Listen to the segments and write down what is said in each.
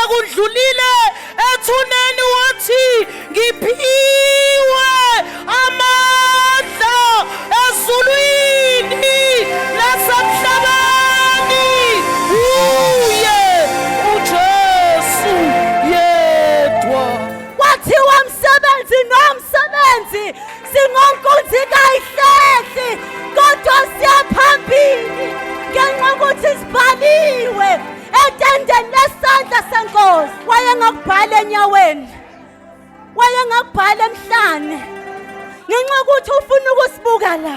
sekudlulile ethuneni wathi ngiphiwe amandla ezulwini nasemhlabeni. Uye uJesu yedwa. Kwathiwa msebenzi nomsebenzi singonkunzi kayihlehli kodwa siyaphambili ngenxa yokuthi sibhaliwe etendeni lesandla senkosi. Wayengakubhala enyaweni, wayengakubhala emhlane, ngenxa yokuthi ufuna ukusibuka la.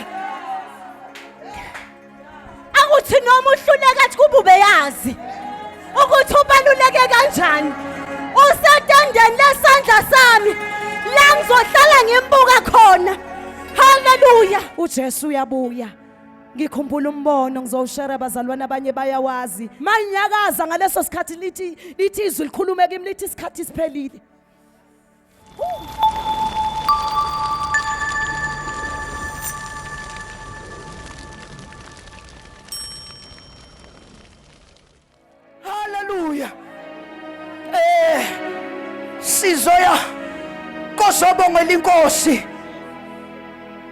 Akuthi noma uhluleka athi kube ubeyazi ukuthi ubaluleke kanjani. Usetendeni lesandla sami la ngizohlala ngimbuka khona. Haleluya. UJesu uyabuya. Ngikhumbula umbono ngizowushare abazalwane abanye bayawazi. Mayinyakaza ngaleso sikhathi lithi izwi likhulume kimi lithi isikhathi siphelile. Hallelujah. Sizoya kosobongela inkosi.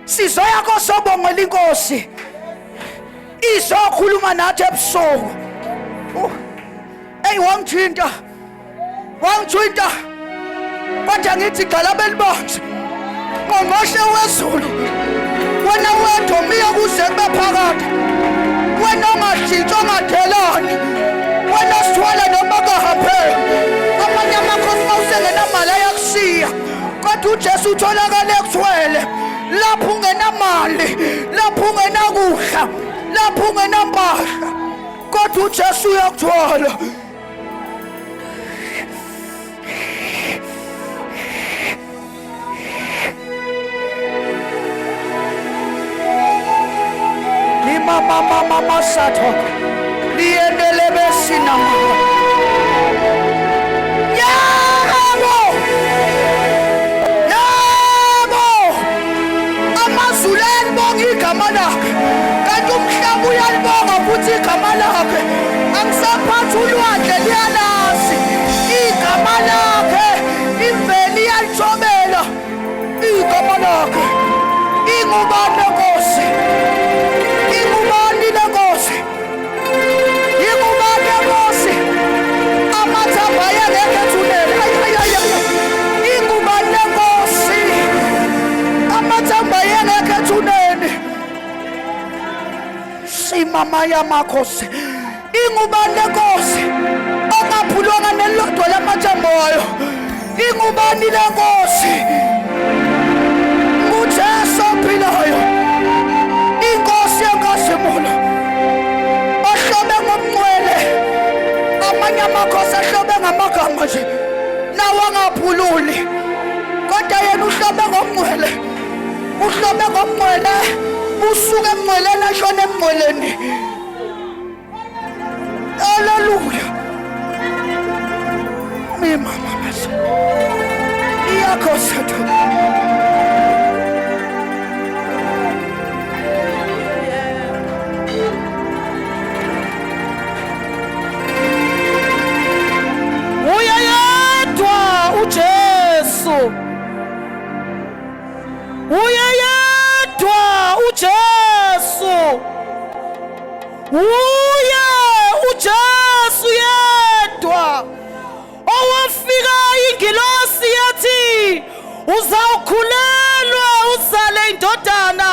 Sizoya kosobongela inkosi. Izokhuluma nathi ebusuku. Ey wangithinta. Wangithinta. Kodwa ngithi gxalaba elibanzi. Ngqongqoshe wezulu. Wena wedwa umiyo kuze kube phakade. Wena ongashintshi ongadelani. Wena osithwala noma kahapheli. Amanye amakhosi mawusengenamali ayakushiya. Kodwa uJesu utholakala ekuthwele. Lapho ungenamali, lapho ungenakudla, lapho ungenampahla. Kodwa uJesu uyakuthwala. Mama mama satho liyendelebe sinama. Yebo, yebo, amazulu ayalibonga igama lakhe, kanti umhlaba uyalibonga futhi igama lakhe. Angisaphathi ulwandle liyalazi igama lakhe, imveli iyalithobela igama lakhe. Ingubani lenkosi? Ingubani lenkosi? Ingubani lenkosi? Amathambo ayengekho ethuneni. Ay, ay, ay, ay. Ingubani lenkosi? Amathambo ayengekho ethuneni. Simama yamakhosi. Ingubani lenkosi? Ongaphulwanga nelilodwa lamathambo wayo. Ingubani lenkosi? NguJesu ophilayo. Inkosi yenkazimulo. Ohlobe ngomncwele. Amanye amakhosi ahlobe ngamagama nje. Nawo angaphululi. Kodwa yena uhlobe ngomncwele. Uhlobe ngomncwele. Usuke emncweleni ashone emncweleni. Haleluya. Mi mama masa. Iyakho sethu. Uye yedwa uJesu. Uye yedwa uJesu. Uye uJesu yedwa owafika ingilosi yathi uzawukhulelwa uzale indodana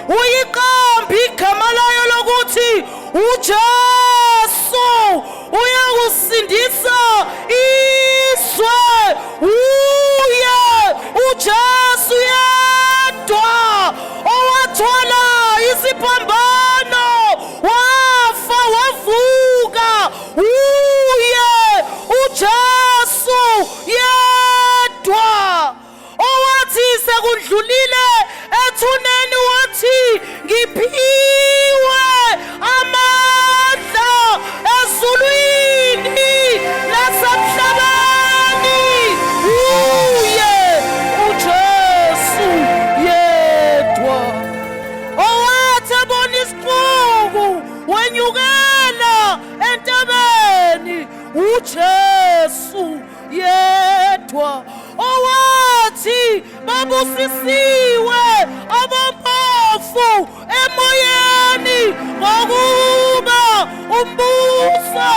uyiqambe igama layo lokuthi uJesu uyakusindisa izwe. Uye uJesu yedwa owathwala isiphambano wafa wavuka. Uye uJesu yedwa owathi sekudlulile ethuneni wathi ngiphiwe amandla ezulwini nasemhlabeni. Uye uJesu yedwa owathi ebona isixuku wenyukela entabeni. uJesu. uJesu yedwa owathi babusisiwe abampofu emoyeni ngokuba umbuso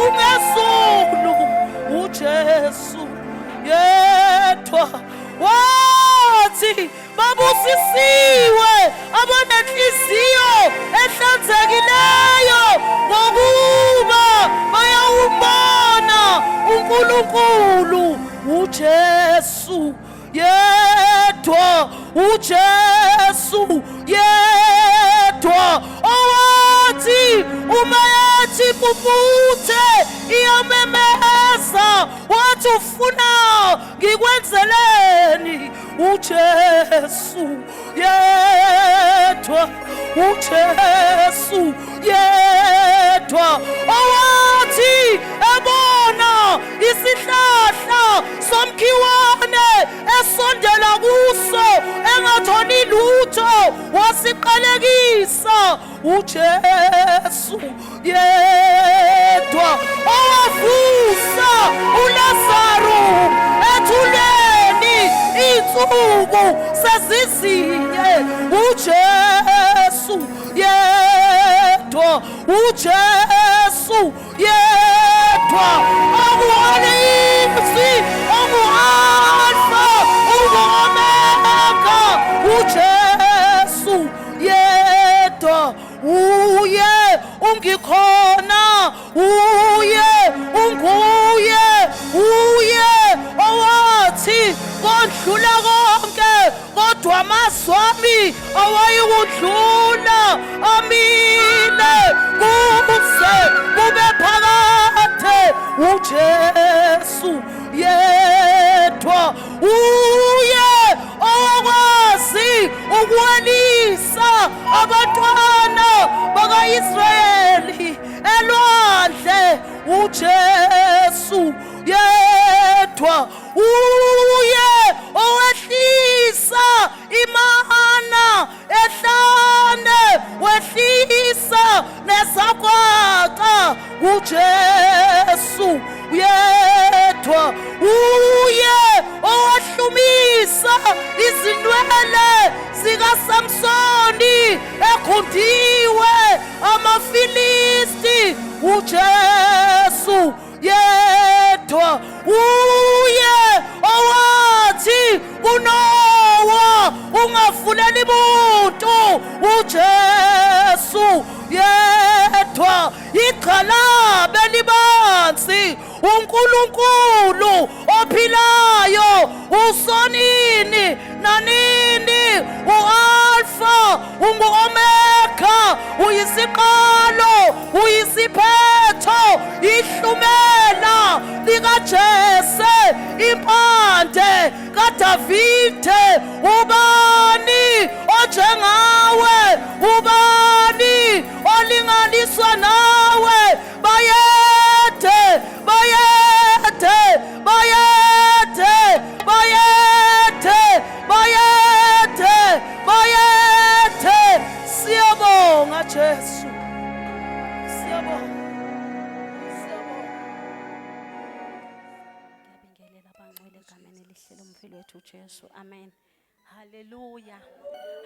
ungezulu. uJesu yedwa wathi babusisiwe abanenhliziyo ehlanzekileyo ngokuba bayawubona uNkulunkulu. uJesu yedwa, uJesu yedwa owathi uma yathi impumputhe iyamemeza wathi ufuna ngikwenzeleni. uJesu yedwa, uJesu yedwa owathi ebona isihlahla somkhiwane esondela kuso engatholi lutho wasiqalekisa. uJesu yedwa owavusa uLazaru ethuleni insuku sezizinye. uJesu yedwa, uJesu yedwa ongu-Alisi, ongu-Alfa, ungu-Omega. uJesu yedwa, uye ungikhona, uye unguye, uye owathi kodlula konke kodwa amazwi ami awayikudlula amile kuze kube phakade. uJesu yedwa, uye owakwazi ukwelisa abantwana bakaIsrayeli elwandle. uJesu yedwa, uye owehlisa imana ehlane, wehlisa nezagwaca. uJesu yedwa, uye owahlumisa izinwele zikaSamsoni ekhundiwe amaFilisti. uJesu yedwa, uye owathi kuNowa ungavuleli muntu. uJesu yedwa, igxalabe elibanzi, uNkulunkulu ophilayo usonini nanini, uAlfa ungu-Omega, uyisiqalo uyisiphetho, ihlumela likaJese, impande kaDavide. Ubani onjengawe? Ubani olinganiswa nawe? Bayede, bayede, bayede, bayede, bayede, bayede. Siyabonga Jesu, siyabonga, siyabonga. Ngiyabingelela abangcwele egameni elihle lomfeli wethu uJesu. Amen. Haleluya.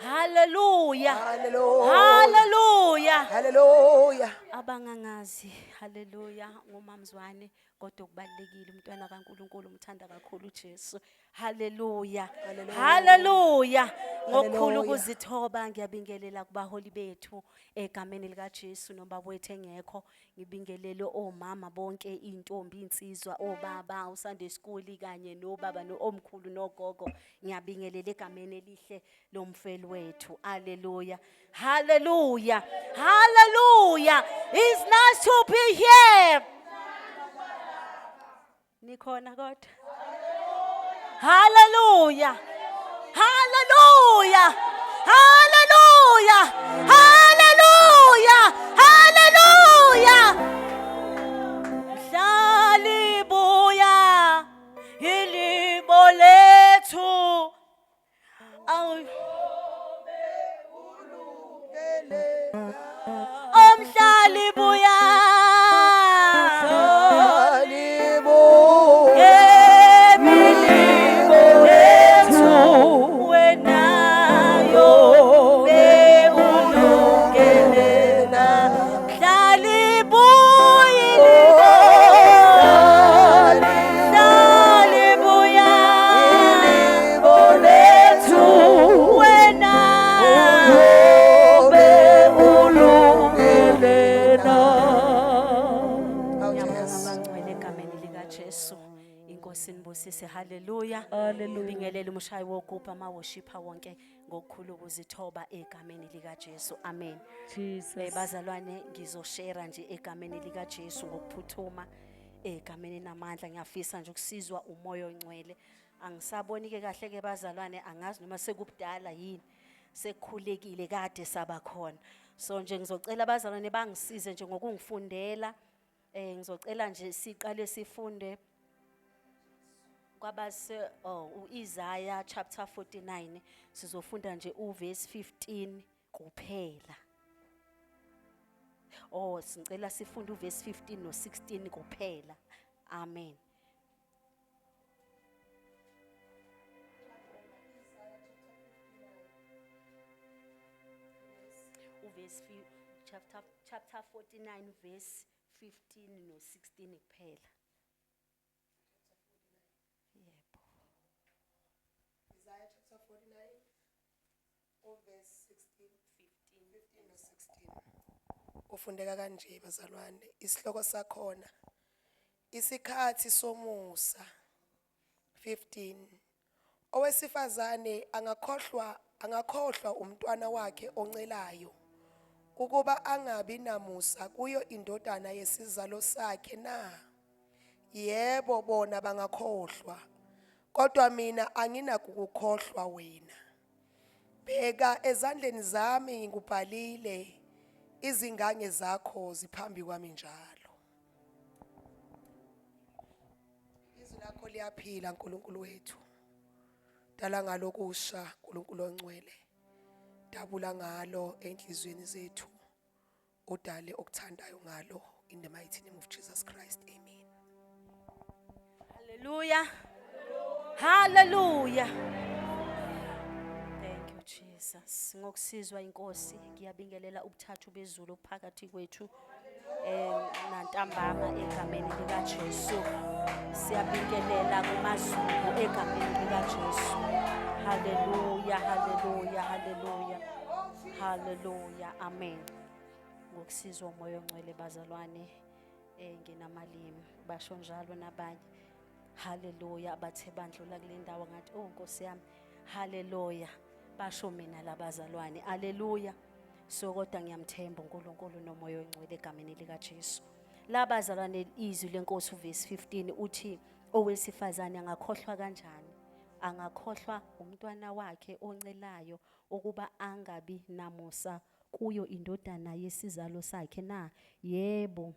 Haleluya. Hallelujah. Haleluya. Hallelujah. Abangangazi, haleluya, ngumamzwane kodwa kubalekile umntwana kaNkuluNkulu umthanda kakhulu uJesu. Haleluya. Haleluya. Ngokukhulu Hallelujah. ukuzithoba ngiyabingelela kubaholi bethu egameni lika Jesu nobaba wethu engekho. Ngibingelele omama bonke, intombi, insizwa, obaba, uSunday school kanye nobaba noomkhulu nogogo. Ngiyabingelela egameni elihle lomfeli wethu. Haleluya. Hallelujah. Hallelujah. It's nice to be here. Nikhona kodwa. Hallelujah. Hallelujah. Hallelujah. Hallelujah. Hallelujah. Mhlali buya ilibo lethu. Awu. Omhlali buya. likaJesu. Inkosi inibusise. Haleluya. Hallelujah. Ngibingelele umshayi wogubha ama-worshipper wonke ngokukhulu ukuzithoba egameni likaJesu. Amen. Jesus. Bazalwane ngizoshare nje egameni likaJesu ngokuphuthuma egameni namandla ngiyafisa nje ukusizwa umoya ongcwele. Angisaboni ke kahle ke bazalwane angazi noma sekubudala yini. Sekukhulekile kade saba khona. So nje ngizocela abazalwane bangisize nje ngokungifundela. Ngizocela nje siqale sifunde kwabase oh uIsaiah chapter 49 sizofunda nje uverse 15 kuphela. Oh sicela sifunde uverse 15 no 16 kuphela. Amen. Uverse chapter 49 verse 15 no 16 kuphela. Yebo. Isaiah chapter 49, oh, verse 16, 15 no 16. Ufundeka kanje bazalwane, isihloko sakhona isikhathi somusa 15. Owesifazane angakhohlwa umntwana wakhe oncelayo ukuba angabi namusa kuyo indodana yesizalo sakhe na? Yebo, bona bangakhohlwa, kodwa mina anginakukukhohlwa wena. Bheka ezandleni zami ngikubhalile, izingange zakho ziphambi kwami njalo. Izwi lakho liyaphila nkulunkulu wethu. Dala ngalo kusha nkulunkulu ongcwele. Dabula ngalo enhliziyweni zethu. Udale okuthandayo ngalo in the mighty name of Jesus Christ. Amen. Hallelujah. Hallelujah. Thank you Jesus. Ngokusizwa inkosi ngiyabingelela ubuthathu bezulu phakathi kwethu nantambama egameni lika Jesu. Siyabingelela kumaZulu egameni lika Jesu. Hallelujah, hallelujah, hallelujah. Hallelujah. Amen. Ngokusizwa umoya ongcwele bazalwane nginamalimi basho njalo nabanye. Hallelujah, bathe bandlula kule ndawo ngathi oh Nkosi yami, hallelujah, basho mina labazalwane, hallelujah. So kodwa ngiyamthemba uNkulunkulu nomoya ongcwele egameni lika Jesu. Labazalwane izwi lenkosi uverse 15 uthi owesifazane angakhohlwa kanjani? Angakhohlwa umntwana wakhe oncelayo ukuba angabi namusa kuyo indodana yesizalo sakhe na? Yebo.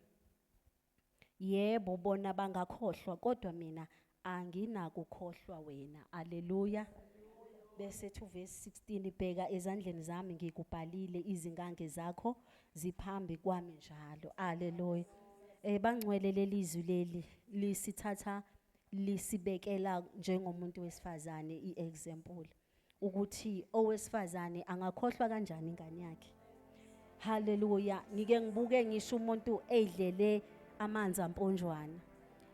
Yebo, bona bangakhohlwa kodwa mina anginakukhohlwa wena. Haleluya. Bese thu verse 16 bheka ezandleni zami ngikubhalile izingange zakho ziphambi kwami njalo. Haleluya. Bangcwele lelizwi leli lisithatha lisibekela njengomuntu wesifazane iexample ukuthi owesifazane angakhohlwa kanjani ingane yakhe. Haleluya. Ngike ngibuke ngisho umuntu edlele amanzi amponjwana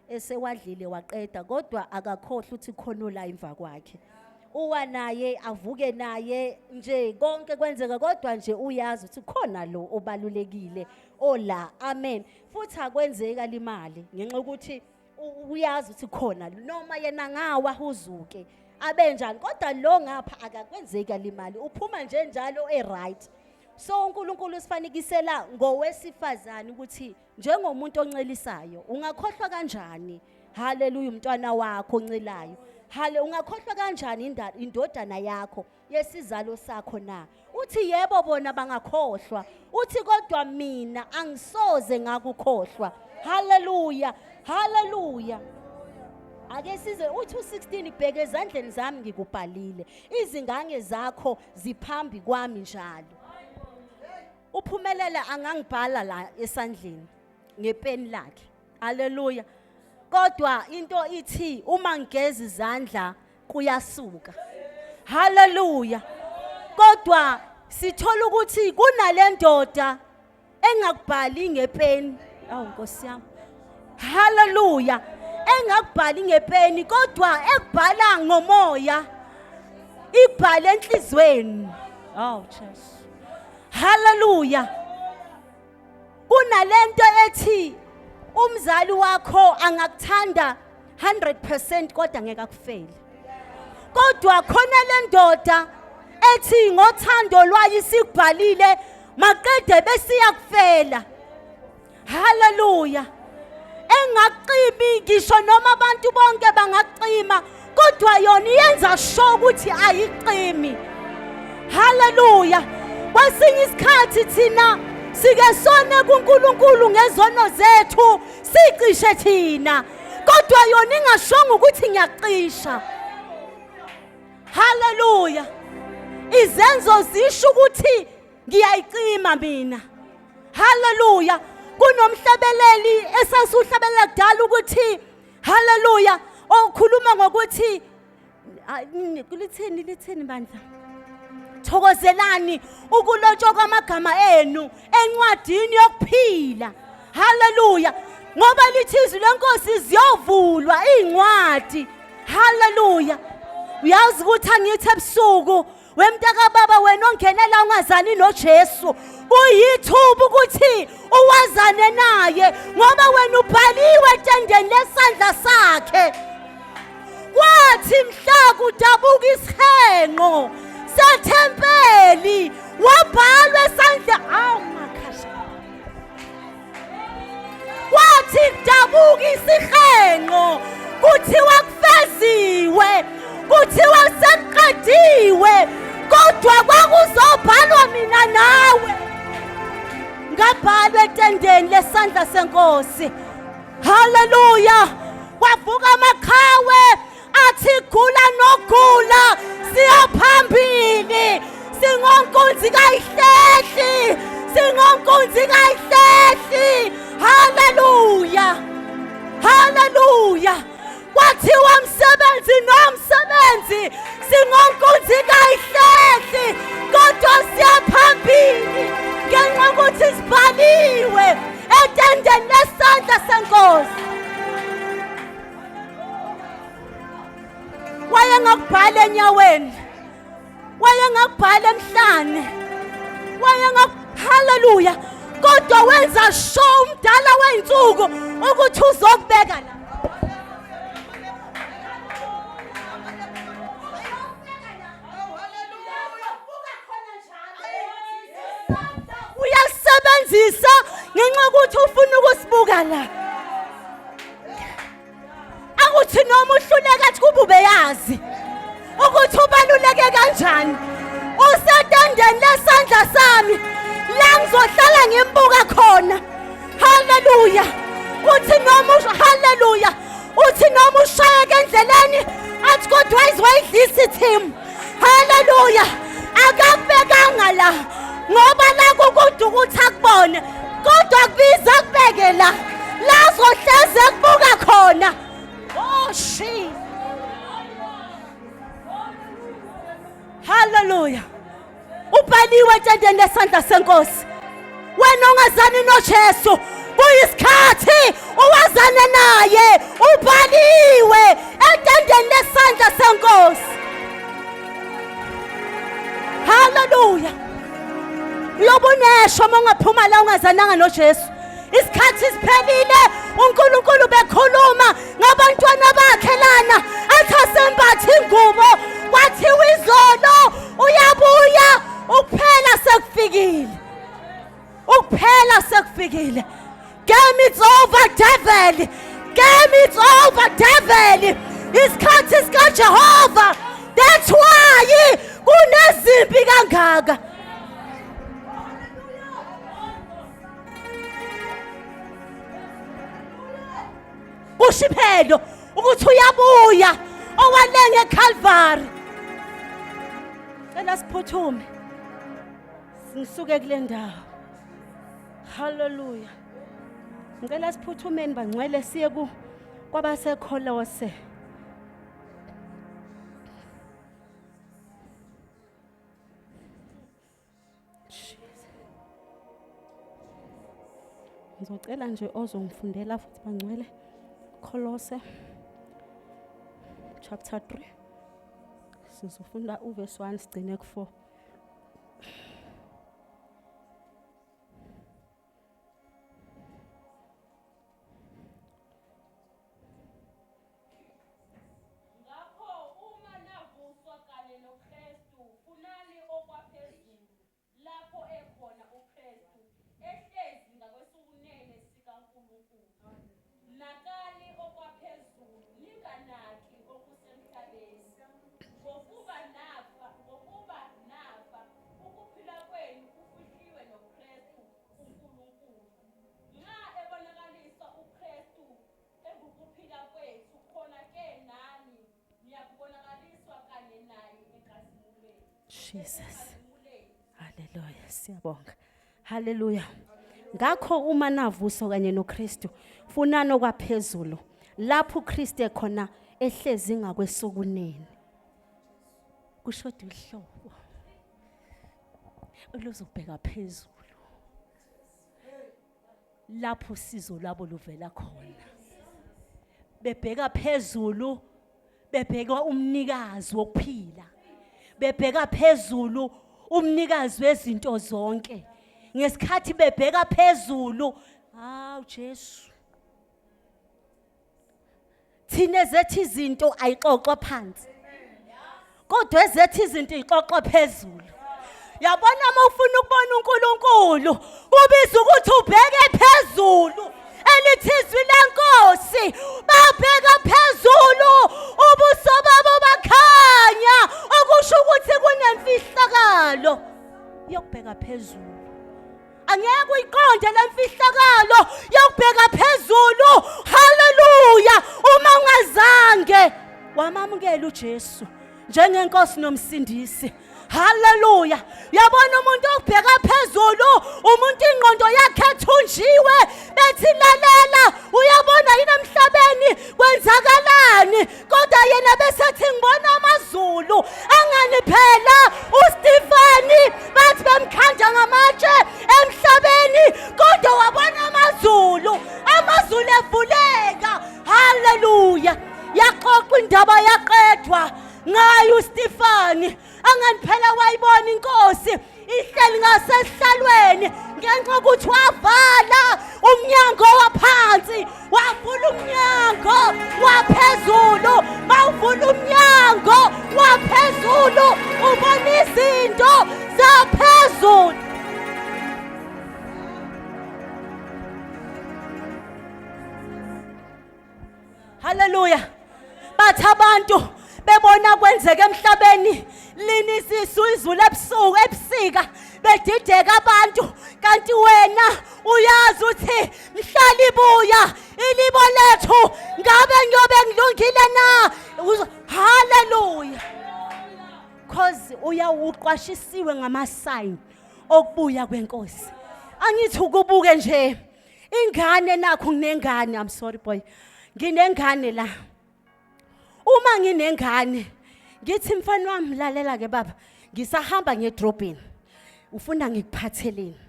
esewadlile waqeda kodwa akakhohlwa ukuthi khona la emva kwakhe. Uwa naye avuke naye nje konke kwenzeka kodwa nje uyazi ukuthi khona lo obalulekile ola. Amen. Futhi akwenzeka limali ngenxa ukuthi uyazi ukuthi khona noma yena ngawa huzuke abenjani kodwa lo ngapha akakwenzeka limali uphuma nje njalo eright. So uNkulunkulu usifanekisela ngowesifazane ukuthi njengomuntu oncelisayo ungakhohlwa kanjani? Haleluya, umntwana wakho oncelayo. Hale ungakhohlwa kanjani indodana yakho yesizalo sakho na? Uthi yebo bona bangakhohlwa, uthi kodwa mina angisoze ngakukhohlwa. Haleluya, haleluya. Ake size uthi u16 bheke ezandleni zami ngikubhalile, izingange zakho ziphambi kwami njalo. Uphumelela angangibhala la esandleni ngepeni lakhe. Haleluya. Kodwa into ithi uma ngigeza izandla kuyasuka. Haleluya. Kodwa sithola ukuthi kunalendoda engakubhali ngepeni. Awu Nkosi yami. Haleluya. Engakubhali ngepeni kodwa ekubhala ngomoya. Ibhale enhlizweni. Awu Jesu. Haleluya. Kunalento ethi Umzali wakho angakuthanda 100% kodwa ngeke akufele. Kodwa khona le ndoda ethi ngothando lwayo isikubhalile maqede besiyakufela. Haleluya. Engakucimi ngisho noma abantu bonke bangakucima kodwa yona iyenza sure ukuthi ayicimi. Haleluya. Kwesinye isikhathi thina sike sone kuNkulunkulu ngezono zethu sicishe thina kodwa yona ingashongo ukuthi ngiyacisha. Haleluya. Izenzo zisho ukuthi ngiyayicima mina. Haleluya. Kunomhlabeleli esasuhlabelela kudala ukuthi haleluya okhuluma ngokuthi kulithini lithini bandla thokozelani ukulotshwa kwamagama enu encwadini yokuphila haleluya ngoba lithi izwi lenkosi ziyovulwa iy'ncwadi haleluya uyazi ukuthi angithi ebusuku wemntakababa wena ongenela ungazani noJesu kuyithuba ukuthi uwazane naye ngoba wena ubhaliwe etendeni lesandla sakhe kwathi mhla kudabuka isihenqo sethempeli wabhalwa esandla awu makhasha kwathi kudabuka isihenqo kuthiwa kufeziwe kuthiwa sekuqediwe kodwa kwakuzobhalwa mina nawe ngabhalwa etendeni lesandla senkosi haleluya kwavuka amaqhawe athi gula nogula siyaphambili singonkunzi kayihlehli singonkunzi kayihlehli haleluya haleluya kwathiwa msebenzi nomsebenzi singonkunzi kayihlehli kodwa siyaphambili ngenxa yokuthi sibhaliwe etendeni lesandla senkosi wayengakubhala enyaweni wayengakubhala emhlane wayenga haleluya kodwa wenza sure umdala wey'nsuku ukuthi uzokubeka la uyasebenzisa ngenxa yokuthi ufuna ukusibuka la akuthi noma uhluleka athi kuba ubeyazi ukuthi ubaluleke kanjani usetendeni lesandla sami la ngizohlala ngimbuka khona haleluya uthi noma haleluya uthi noma ushayeka endleleni athi kodwa wayizoyidlisa i-team haleluya akakubekanga la ngoba la kukude ukuthi akubone kodwa kubiza akubeke la la zohleze kubuka khona oh shi haleluya ubhaliwe etendeni lesandla senkosi wena ongazani noJesu kuyisikhathi uwazane naye ubhaliwe etendeni lesandla senkosi haleluya uyobunesho uma ungaphuma la ungazananga noJesu isikhathi siphelile uNkulunkulu bekhuluma ngabantwana bakhe lana athi asembathe ingubo kwathiwa izolo uyabuya ukuphela sekufikile ukuphela sekufikile game it's over devil game it's over devil isikhathi sikaJehova that's why kunezimpi kangaka kushiphelo ukuthi uyabuya owalenga eCalvary cela siphuthume ngisuke kule ndawo haleluya ngicela siphuthumeni bangcwele siye ku kwabaseKholose Ngizocela nje ozongifundela futhi bangcwele Kolose chapter 3 sizofunda uverse 1 sigcine ku4 Jesus. Hallelujah. Siyabonga. Hallelujah. Ngakho uma navuswa kanye noKristu, funani okwaphezulu lapho uKristu ekhona ehlezi ngakwesokunene. Kushoda uhlobo oluzobheka phezulu lapho usizo lwabo luvela khona. Bebheka phezulu, bebheka umnikazi wokuphila, bebheka phezulu umnikazi wezinto zonke. Ngesikhathi bebheka phezulu, hawu Jesu, thina ezethu izinto ayixoxwa phansi, kodwa ezethu izinto ixoxwa phezulu. Yabona, uma ufuna ukubona uNkulunkulu, kubiza ukuthi ubheke phezulu. Elithi izwi lenkosi, babheka phezulu, ubuso babo bakhanya, okusho ukuthi kunemfihlakalo yokubheka phezulu. Angeke uyiqonde le mfihlakalo yokubheka phezulu, haleluya, uma ungazange wamamukela uJesu njengenkosi nomsindisi. Haleluya. Yabona, umuntu obheka phezulu, umuntu ingqondo yakhe ethunjiwe, bethi lalela, uyabona yini emhlabeni kwenzakalani, kodwa yena besethi ngibona amazulu. Angani phela uStefani bathi bemkhanda ngamatshe emhlabeni, kodwa wabona amazulu, amazulu evuleka. Haleluya. Yaxoxa indaba, yaqedwa ngayo uStefani. Angani phela wayibona inkosi ihleli ngasesihlalweni, ngenxa yokuthi wavala umnyango waphansi, wavula umnyango waphezulu. Mawuvula umnyango waphezulu, ubona izinto zaphezulu. Haleluya. Bathi abantu bebona kwenzeka emhlabeni, lini isisu izulu ebusuku ebusika, bedideka abantu, kanti wena uyazi ukuthi mhla libuya ilibo lethu, ngabe ngiyobe ngilungile na? Haleluya. Cause uyawuqwashisiwe ngama-sign okubuya kwenkosi. Angithi ukubuke nje ingane, nakho nginengane, I'm sorry boy, nginengane la. Uma nginengane ngithi, mfana wami, lalela ke baba, ngisahamba ngedrobheni, ufuna ngikuphatheleni?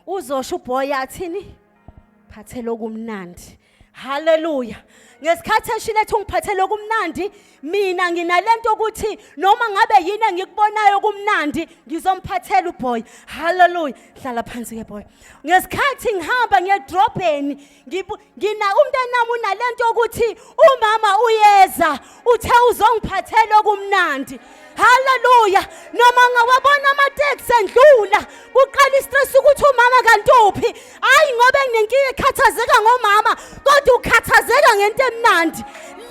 Uzosho uboy athini? Phathele okumnandi. Haleluya. Ngesikhathi eshile ethi ungiphathele okumnandi, mina nginalento ukuthi noma ngabe yini engikubonayo kumnandi, ngizomphathela uboy. Haleluya. Hlala phansi ke boy. Ngesikhathi ngihamba ngedrobheni, ngina umntanami unalento ukuthi umama uyeza, uthe uzongiphathela okumnandi. Haleluya. Noma ngawabona amateksi endlula, kuqala istress ukuthi umama kanti uphi. Hayi ngoba nginenkinga ekhathazeka ngomama, kodwa ukhathazeka ngento emnandi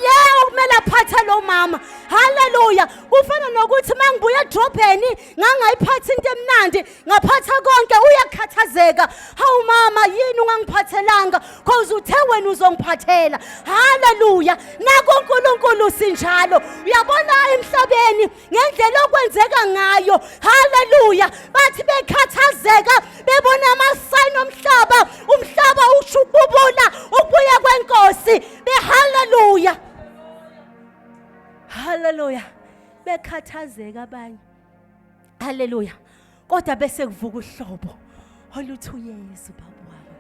leyo kumele aphathe lo mama. Haleluya. Kufana nokuthi mangibuya edrobheni ngangayiphathi into emnandi, ngaphatha konke, uyakhathazeka, hawu mama, yini ungangiphathelanga? Cause uthe wena uzongiphathela. Haleluya. NakuNkulunkulu sinjalo. Uyabona emhlabeni ngendlela okwenzeka ngayo, haleluya, bathi bekhathazeka bebona amasayini omhlaba, umhlaba usho ukububula ukubuya kwenkosi, behaleluya, haleluya, bekhathazeka abanye, haleluya, kodwa bese kuvuka uhlobo oluthi uYesu baba wami.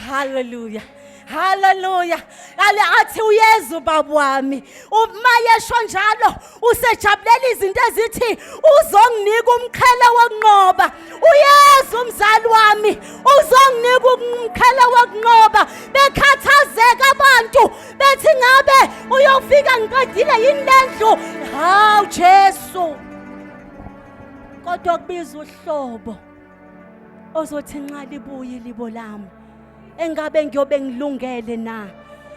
Haleluya, haleluya. Ale athi uYesu baba wami, uma yesho njalo usejabulela izinto ezithi uzonginika umqhele wokunqoba. Uyesu umzali wami uzonginika umqhele wokunqoba. Bekhathazeka abantu bethi ngabe uyofika ngiqedile yini lendlu? Hawu Jesu. Kodwa kubiza uhlobo ozothi nxa libuye ilibo lami, engabe ngiyobe ngilungele na?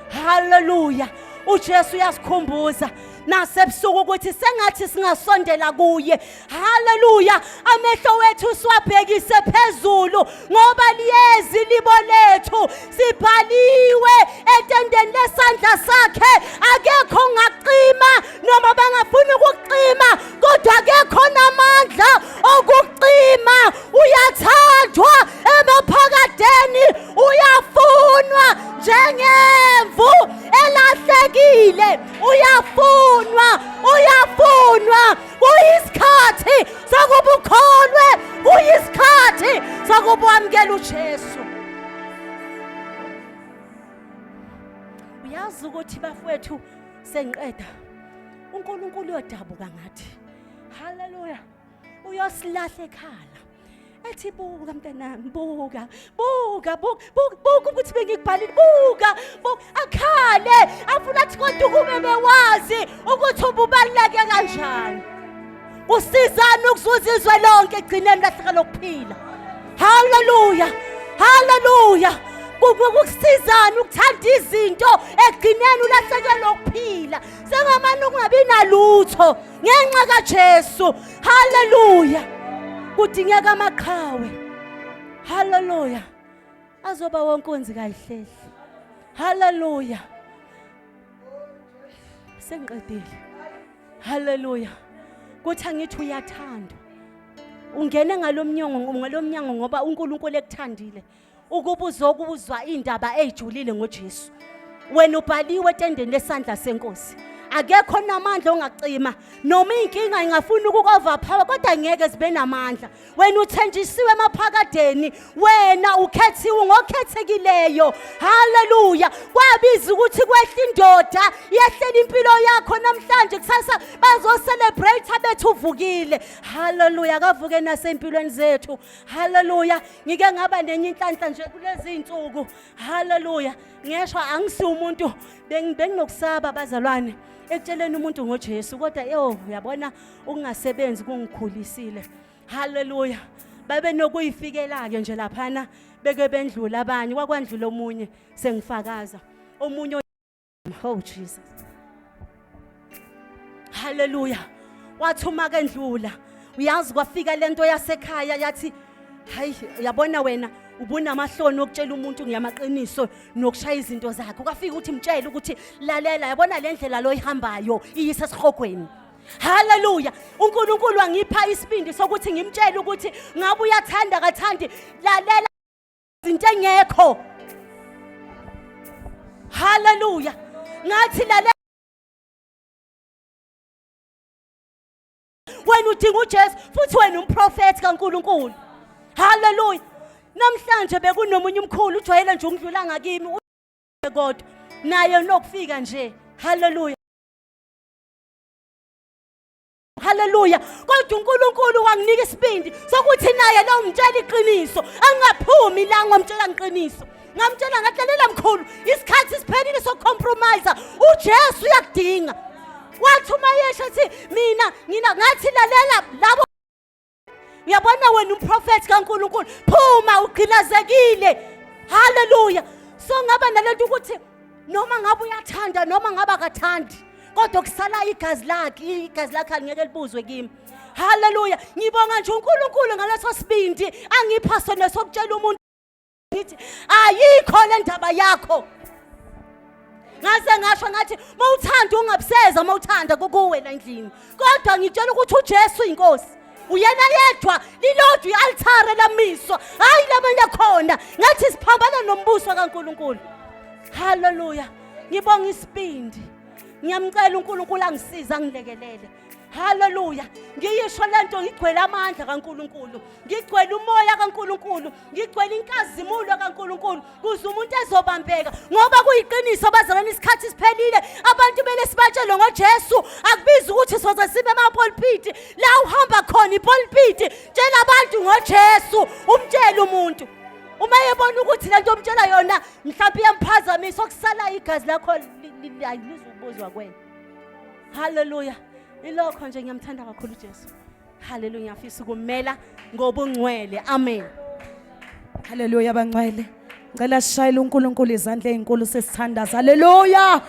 Haleluya. UJesu uyasikhumbuza nasebusuku ukuthi sengathi singasondela kuye. Haleluya. Amehlo wethu siwabhekise phezulu, ngoba liyezi libo lethu, sibhaliwe etendeni lesandla sakhe. Akekho ongacima, noma bangafuna ukucima, kodwa akekho namandla. Uyafunwa, uyafunwa. Kuyisikhathi sokuba ukholwe, kuyisikhathi sokuba wamukele uJesu. Uyazi ukuthi bafowethu sengiqeda, uNkulunkulu uyodabuka ngathi. Haleluya. Uyosilahla ekhala. Ethi buka mntanami, buka, buka, buka, buka ukuthi bengikubhalile, buka, buka, akhale, afuna athi kodwa ukube bewazi ukuthi ububaluleke kanjani. Kusizani ukuzuza izwe lonke egcineni lahleka lokuphila. Haleluya. Haleluya. Kukusizani ukuthanda izinto ekugcineni ulahlekelwe ukuphila. Sengamane ukungabi nalutho ngenxa kaJesu. Haleluya. Kudingeka amaqhawe. Haleluya. Azoba wonkunzi kayihlehli. Haleluya. Sengiqedile. Haleluya. Kuthi angithi uyathandwa. Ungene ngalomnyango ngalomnyango ngoba uNkulunkulu ekuthandile. Ukuba uzokuzwa indaba ejulile ngoJesu. Wena ubhaliwe etendeni lesandla senkosi. Akekho namandla ongacima noma inkinga ingafuna ukuku-overpower kodwa ngeke zibe namandla. Wena uthenjisiwe emaphakadeni, wena ukhethiwe ngokhethekileyo. Haleluya. Kwabiza ukuthi kwehla indoda yehlela impilo yakho namhlanje, kusasa bazocelebrate bethu uvukile. Haleluya. Akavuke nasempilweni zethu. Haleluya. Ngike ngaba nenye inhlanhla nje kulezi insuku. Haleluya. Ngesho angisi umuntu benginokusaba bazalwane ekutsheleni umuntu ngoJesu, kodwa yo uyabona ukungasebenzi kungikhulisile. Haleluya. Babe nokuyifikela ke nje laphana beke bendlula abanye, kwakwandlula omunye sengifakaza omunye. Oh Jesus. Haleluya. Wathi uma kendlula, uyazi kwafika lento yasekhaya yathi hayi uyabona wena ubunamahloni okutshela umuntu ngiyamaqiniso nokushaya izinto zakhe. Kwafika ukuthi mtshele ukuthi lalela yabona le ndlela lo ihambayo iyise esihogweni. Haleluya. uNkulunkulu wangipha isibindi sokuthi ngimtshele ukuthi ngabe uyathanda kathandi lalela izinto engekho. Haleluya. Ngathi lalela wena udinga uJesu futhi wena umprofeti kaNkulunkulu. Haleluya. Namhlanje bekunomunye umkhulu ujwayele nje ukudlula ngakimi kodwa naye nokufika nje. Haleluya. Haleluya. Kodwa uNkulunkulu wanginika isibindi sokuthi naye lo ngitshela iqiniso, angaphumi la ngomtshela iqiniso. Ngamtshela ngathi lalela mkhulu, isikhathi siphelile sokucompromise. uJesu uyakudinga. Wathi uma yesho ethi mina ngina ngathi lalela labo uyabona wena umprofethi kaNkulunkulu, phuma ugqilazekile. Haleluya. So ngaba nalento ukuthi noma ngabe uyathanda noma ngabe akathandi, kodwa kusala igazi lakhe, igazi lakhe alingeke libuzwe kimi. Haleluya. Ngibonga nje uNkulunkulu ngaleso sibindi angipha sona sokutshela umuntu ngithi ayikho le ndaba yakho. Ngase ngasho ngathi mawuthanda ungabuseza, mawuthanda kukuwe la endlini, kodwa ngitshela ukuthi uJesu inkosi uyena yedwa, lilodwa i-altare lamiswa, hayi labanye khona. Ngathi siphambana nombuso kaNkulunkulu. Haleluya. Ngibonga isibindi. Ngiyamcela uNkulunkulu angisize angilekelele. Haleluya. Ngiyisho lento ngigcwele amandla kaNkulunkulu, ngigcwele umoya kaNkulunkulu, ngigcwele inkazimulo kaNkulunkulu, kuze umuntu ezobambeka ngoba kuyiqiniso bazalwane, isikhathi siphelile. Abantu bele sibatshele ngoJesu. Akubizi ukuthi soze sibe emapulpiti. La uhamba khona ipulpiti, tshela abantu ngoJesu, umtshele umuntu. Uma ebona ukuthi lento omtshela yona mhlawumbe iyamphazamisa, okusala igazi lakho alizubuzwa kwena. Haleluya. Ilokho nje, ngiyamthanda kakhulu uJesu. Haleluya, ngiyafisa ukumela ngobungcwele. Amen. Haleluya bangcwele. Ngicela sishayele uNkulunkulu izandla ezinkulu sesithandaza. Haleluya.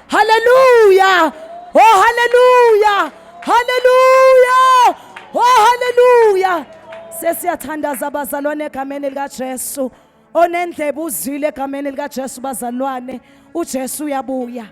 Haleluya. Oh haleluya. Haleluya. Oh haleluya. Sesiyathandaza bazalwane egameni lika Jesu. Onendlebe uzwile egameni lika Jesu bazalwane. uJesu uyabuya.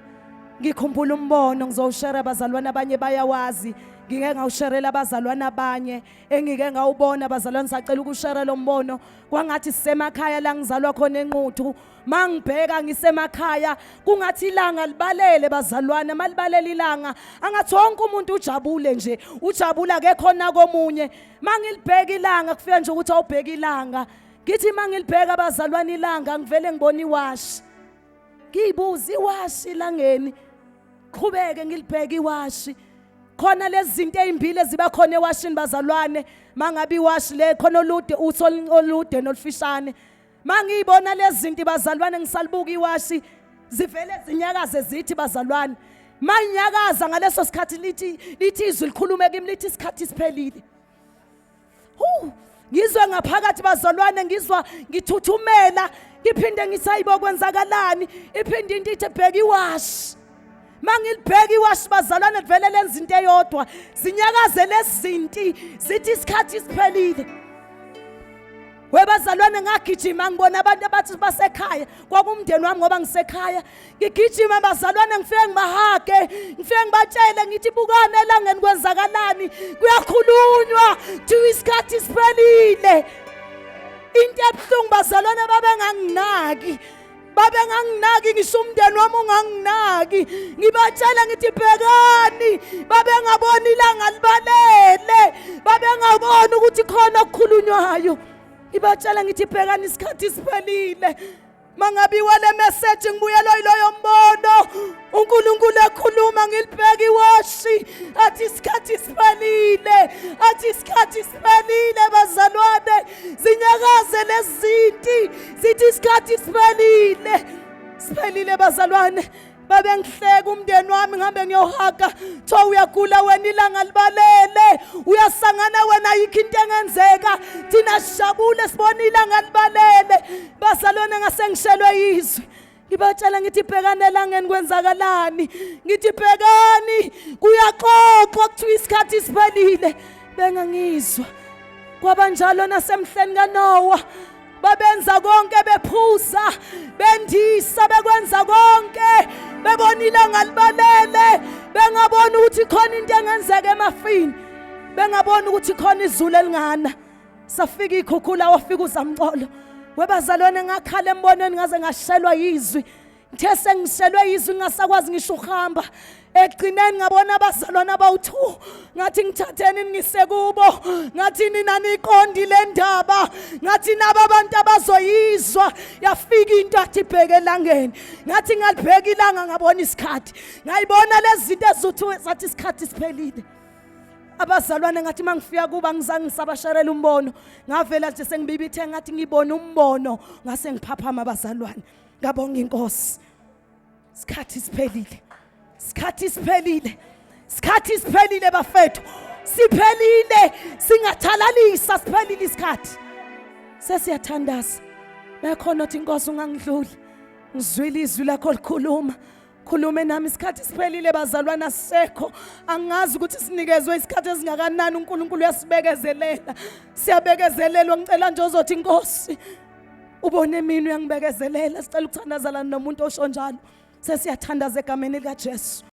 Ngikhumbula umbono ngizowushare abazalwane abanye bayawazi. Ngike ngawusharela abazalwane abanye engike ngawubona abazalwane sacela ukushare lo mbono kwangathi sisemakhaya la ngizalwa khona eNquthu mangibheka ngisemakhaya kungathi ilanga libalele bazalwane malibalele ilanga angathi wonke umuntu ujabule nje ujabula akekho nakomunye mangilibheka ilanga kufika nje ukuthi awubheka ilanga ngithi mangilibheka abazalwane ilanga ngivele ngibona iwashi ngiyibuza iwashi ilangeni qhubeke ngilibheke iwashi khona lezi zinto ezimbili eziba khona ewashini bazalwane mangabe iwashi le khona olude uthi olude nolufishane mangiyibona lezi zinto bazalwane ngisalibuka iwashi zivele zinyakaze zithi bazalwane mayinyakaza ngaleso sikhathi lithi lithi izwi likhulume kimi lithi isikhathi siphelile Hu ngizwe ngaphakathi bazalwane ngizwa ngithuthumela ngiphinde ngisayibo kwenzakalani iphinde into ithi bheka iwashi mangilibheka iwashi bazalwane vele lenza into eyodwa zinyakaze lezinti zithi isikhathi siphelile webazalwane ngagijima ngibona abantu abathi basekhaya kwakumndeni wami ngoba ngisekhaya ngigijima bazalwane ngifike ngibahage ngifike ngibatshele ngithi bukani elangeni kwenzakalani kuyakhulunywa kuthiwa isikhathi siphelile into ebuhlungu bazalwane babenganginaki babenganginaki ngisho umndeni wami unganginaki ngibatshela ngithi bhekani babengaboni ilanga libalele babengaboni ukuthi khona okukhulunywayo ngibatshela ngithi bhekani isikhathi siphelile Mangabiwa le message ngibuyelwa yiloyo mbono uNkulunkulu ekhuluma ngilibheka iwashi athi isikhathi siphelile athi isikhathi siphelile bazalwane zinyakaze lezinti zithi isikhathi siphelile siphelile bazalwane babengihleka umndeni wami ngihambe ngiyohaga kuthiwa uyagula wena ilanga libalele uyasangana wena ayikho into engenzeka thina sijabule sibona ilanga libalele bazalwane ngasengishelwe yizwi ngibatshela ngithi bhekani elangeni kwenzakalani ngithi bhekani kuyaxoxwa kuthiwa isikhathi siphelile bengangizwa kwabanjalo nasemhleni kaNowa babenza konke bephuza bendisa bekwenza konke bebona ilanga libalele bengabona ukuthi khona into engenzeka emafini bengabona ukuthi khona izulu elingana safika ikhukhula wafika uzamcolo webazalwane ngakhala embonweni ngaze ngashelwa yizwi Ngithe sengishelwe yizwi ngingasakwazi ngisho ukuhamba. Ekugcineni ngabona abazalwane abawu-2 ngathi ngithatheni ningise kubo ngathi nina niqondi le ndaba ngathi naba abantu abazoyizwa yafika into athi bheke elangeni ngathi ngalibheka ilanga ngabona isikhathi ngayibona lezi zinto ezizothi zathi isikhathi siphelile abazalwane ngathi mangifika kuba ngizange ngisabasharela umbono ngavela nje sengibibithe ngathi ngibona umbono ngase ngiphaphama abazalwane ngabonga inkosi sikhathi siphelile sikhathi siphelile sikhathi siphelile bafethu siphelile singathalalisa siphelile isikhathi sesiyathandaza bekhona othi inkosi ungangidluli ngizwile izwi lakho likhuluma khulume nami isikhathi siphelile bazalwana sisekho angazi ukuthi sinikezwe isikhathi esingakanani uNkulunkulu uyasibekezelela siyabekezelelwa ngicela nje ozothi inkosi ubone mina uyangibekezelela sicela ukuthandazela nomuntu osho njalo sesiyathandaza egameni likaJesu.